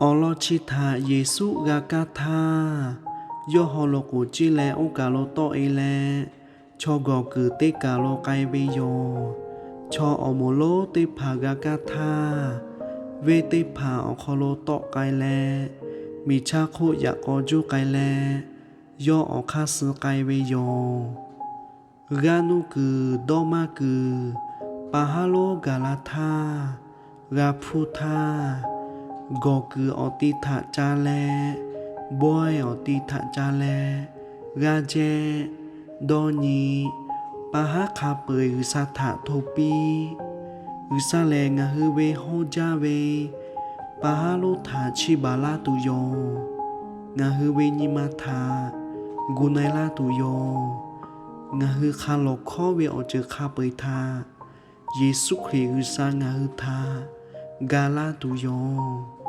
Awˬ lawn chi htaꞈ Yeˍsuˆ g'a kaˇ htaˇ, yawˇ haw lo k'oˍ ciˇ leh oˇ kaˬ lo tawˆ e leh, chaw gawˬ kuiˬ teˇ kaˬ lo k'ai ve yoˬ. Chaw awˬ moˍ lonˉ teˇ hpaˍ g'a kaˇ htaˇ, venˇ teˇ hpaˍ awˬ hk'aw lo tawˆ k'ai leh, miˬ chaˇ hk'oˆ yaꞈ k'aw juˇ k'ai leh, yawˇ awˬ hk'aˇ suh k'ai ve yoˬ. G'aˇ nuˇ kuiˬ dawˇ maˇ kuiˬ pa haˉ lonˉ gaˬ la htaˇ, g'a hpuˇ htaˇ, gawˬ kuiˬ awˬ ti htaꞈ ca leh, bawehˇ awˬ ti htaꞈ ca leh, g'aˇ jehˇ, dawˇ nyi, pa haˉ hk'a peu-eˬ G'uiˬsha htaꞈ hto piˇ. G'uiˬsha lehˬ ngaˬ hui ve hawˉ jaˇ ve pa haˉ lonˉ htaꞈ chiˇ baˬ laˇ tuˬ yoˬ. Ngaˬ hui ve nyi ma htaꞈ gu na-e laˇ tuˬ yoˬ. Ngaˬ hui hk'a lawˬ hkawˉ ve awˬ ceuˬ hk'a peu-eˬ htaꞈ Yeˍsuˆ Hkriꞈ G'uiˬsha ngaˬ hui htaꞈ ga laˇ tuˬ yoˬ.